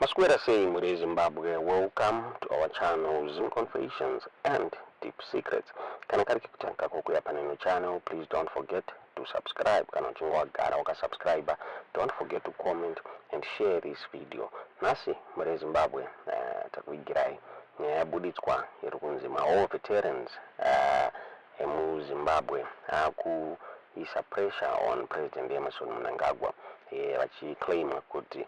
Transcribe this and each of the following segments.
Maswera sei, mhuri yeZimbabwe? Welcome to our channel, Zim Confessions and Deep Secrets. Kana kari kekutanga kukuya paneno channel, please don't forget to subscribe. Kana uchinge wagara wakasubscribe, don't forget to comment and share this video. Nhasi, mhuri yeZimbabwe, takuigirai nyaya yabuditswa iri kunzi mawar veterans emuZimbabwe akuisa pressure on President Emmerson Mnangagwa, vachiclaima kuti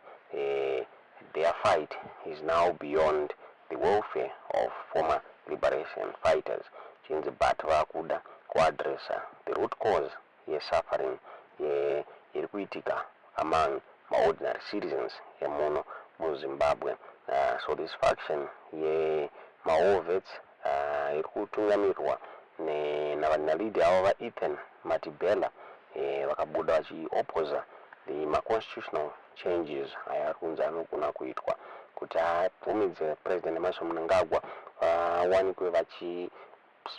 their fight is now beyond the welfare of former liberation fighters, chinzi but vakuda kuaddressa the root cause yesuffering iri kuitika among maordinary citizens emuno muZimbabwe. So this faction yemawar vets iri kutungamirwa naleader avo, vaEthan Mathibela, vakabuda vachiopposa the maconstitutional changes aya ari kunzi anogona kuitwa kuti abvumidze President Emmerson Mnangagwa vawanikwe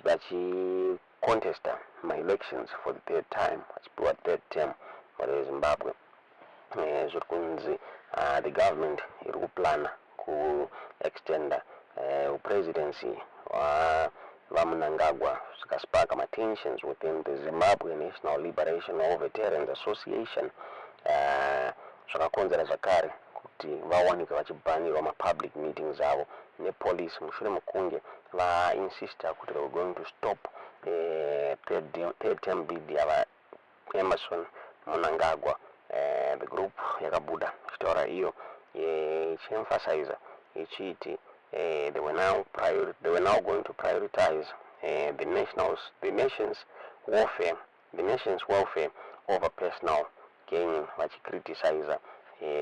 vachicontesta maelections for the third time, vachipiwa third term. Mhuri yeZimbabwe, zviri kunzi the government iri kuplana kuextenda upresidency vaMnangagwa, zvikasparka matensions within the Zimbabwe National Liberation War Veterans Association, zvakakonzera zvakare kuti vawanikwe vachibhanirwa mapublic meetings avo nepolice mushure mekunge vainsista kuti they were going to stop third term bid yava Emmerson Mnangagwa. The group yakabuda ichitaura iyo ichiemphasiza ichiti they were now going to prioritize the nation's welfare over personal gain, vachicriticiza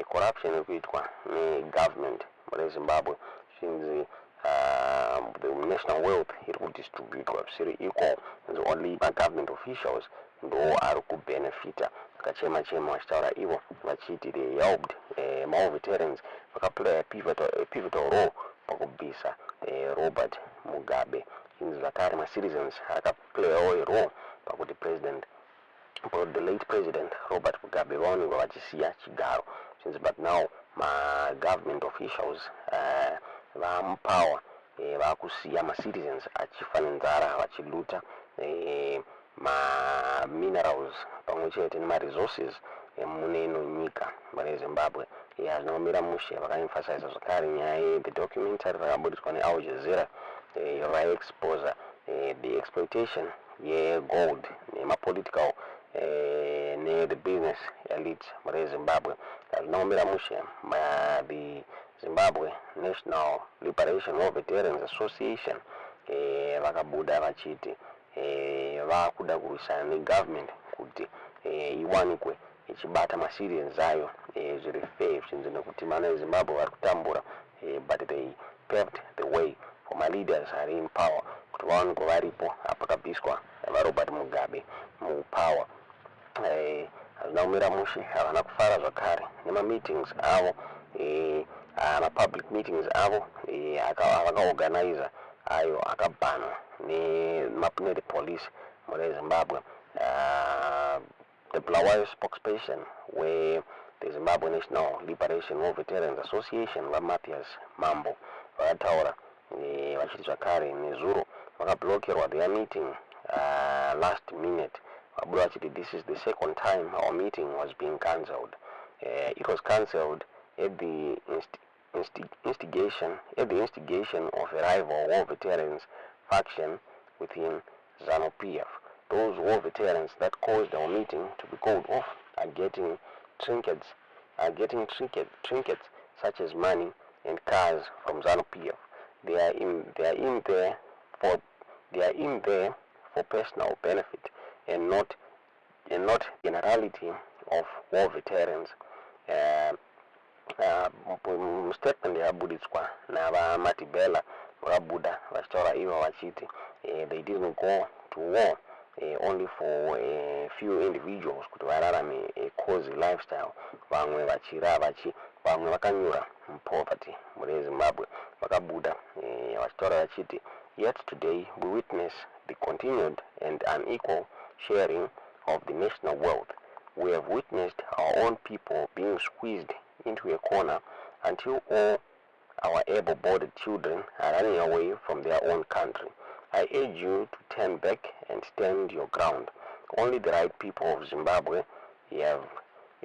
corruption iri kuitwa negovernment reZimbabwe, zvinzi the national wealth iri kudistributwa zvisiri equal, and only magovernment officials ndo ari kubenefita. Vakachema chema vachitaura ivo vachiti they helped, mawar veterans vakaplay a pivotal role pakubvisa Robert Mugabe. Chinzi zvakare macitizens akaplayawo a role pakuti president the late President Robert Mugabe vaonekwa vachisiya chigaro. Chinzi but now magovernment officials vamupower vakusiya macitizens achifa nenzara, vachiluta maminerals pamwe chete nemaresources emune ino nyika reZimbabwe. Hazvina kumira mushe. Vakaemphasiza zvakare nyaya yethe documentary rakabudiswa neAl Jazeera, raexposa the exploitation yegold nemapolitical, nethe business elite mureZimbabwe. Hazvina kumira mushe. The Zimbabwe National Liberation War Veterans Association vakabuda vachiti vakuda kurwisana negovernment kuti iwanikwe ichibata macitizens ayo zviri fair, zvichinzi nekuti vana veZimbabwe vari kutambura, but they paved the way for maleaders ari in power kuti vawanikwe varipo apakabviswa vaRobert Mugabe mupower. Hazvina kumira mushe. Havana kufara zvakare nemameetings avo, mapublic meetings avo avakaorganiza, ayo akabhanwa nethe police mune Zimbabwe. The Bulawayo spokesperson we-the Zimbabwe National Liberation War Veterans Association, vaMathias Mambo, vakataura vachiti zvakare nezuro vakablokerwa their meeting last minute. Vabuda vachiti, "This is the second time our meeting was being cancelled. It was cancelled at the instigation of a rival war veterans faction within ZANU-PF. Those war veterans that caused our meeting to be called off are getting trinkets such as money and cars from ZANU-PF. They are in there for personal benefit and not generality of war veterans." Statement yakabuditswa navaMatibela, vakabuda vachitaura ivo vachiti they didn't go to war only for a few individuals kuti vararame a cozy lifestyle, vamwe vachira vachi vamwe vakanyura mupoverty. Mune Zimbabwe, vakabuda vachitaura vachiti, "Yet today we witness the continued and unequal sharing of the national wealth. We have witnessed our own people being squeezed into a corner Until all our able-bodied children are running away from their own country. I urge you to turn back and stand your ground. Only the right people of Zimbabwe have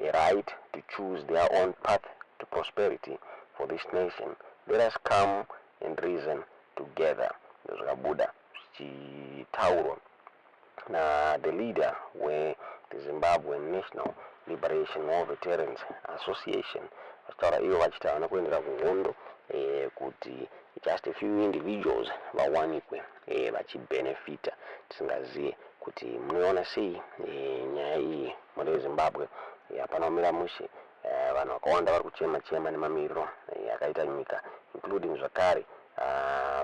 a right to choose their own path to prosperity for this nation. Let us come and reason together." Zvakabuda zvichitaurwa na the leader we the Zimbabwe National Liberation War Veterans Association, vachitaura ivo vachiti havana kuendera kuhondo kuti just a few individuals vawanikwe vachibenefita. Tisingazive kuti munoona sei nyaya iyi muri Zimbabwe. Hapana kumira mushe. Vanhu vakawanda vari kuchema chema nemamiriro akaita nyika, including zvakare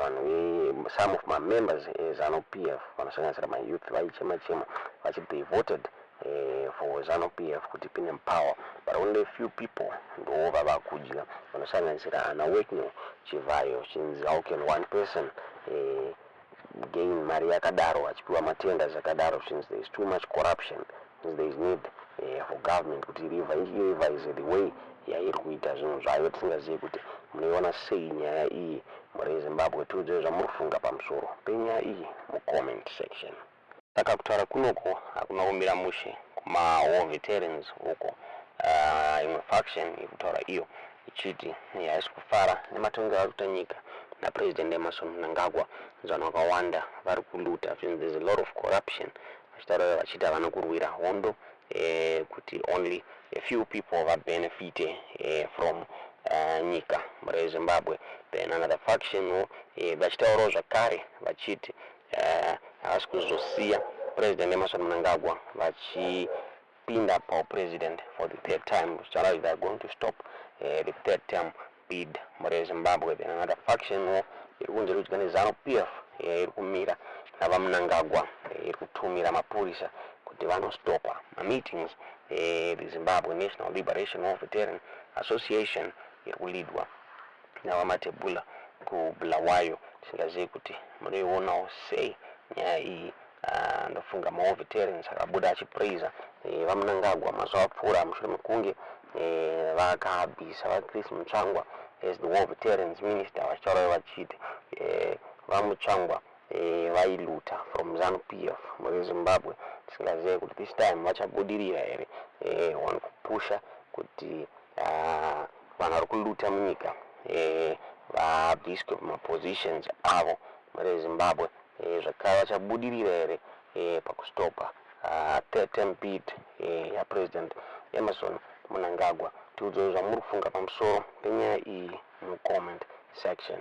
vanhu, some of mamembers eZANU PF vanosanganisira mayouth, vaichema chema vachiti they voted for ZANU PF kuti ipinde mupower, but only few people ndo vava kudya, vanosanganisira ana Wicknell Chivayo. Chinzi how can one person gain mari yakadaro, achipiwa matenders akadaro? Since there is too much corruption, since there is need for government kuti revise the way yairi kuita zvinhu zvayo. Tisingazivi kuti munoiona sei nyaya iyi muri Zimbabwe. Tiudzei zvamuri kufunga pamusoro penyaya iyi mucomment section. Saka kutaura kunoko hakuna kumira mushe kumawar veterans uko. Imwe faction iri kutaura iyo ichiti haisi kufara nematongero ari kuita nyika naPresident Emmerson Mnangagwa. Vanhu vakawanda vari kuluta, there's a lot of corruption. Vachitaura vachiti havana kurwira hondo kuti only a few people vabenefite from nyika muri Zimbabwe. Then another faction vachitaurawo zvakare vachiti havasi kuzosiya President Emmerson Mnangagwa vachipinda paupresident for the third time, zvichitaura kuti they are going to stop the third term bid muri Zimbabwe. Then another faction iri kunze kudya neZANU PF iri kumira naVaMnangagwa, iri kutumira mapurisa kuti vanostopa mameetings. The Zimbabwe National Liberation War Veteran Association iri kuleadwa naVaMatebula kuBulawayo. Tisingazivi kuti munoionawo sei nyaya iyi. Ndofunga mawar veterans akabuda achipraisa VaMnangagwa mazuva apfuura mushure mekunge vakabvisa vaChris Mutsvangwa as the war veterans minister, vachitaura vachiti VaMutsvangwa vailuta from ZANU PF muri Zimbabwe. Tisingazivi kuti this time vachabudirira here wani kupusha kuti vanhu vari kuluta munyika vabviswe pamapositions avo muri Zimbabwe. Zvakare vachabudirira here pakustopa third term bid yaPresident Emmerson Mnangagwa? Tiudzei zvamuri kufunga pamusoro penyaya iyi mucomment section.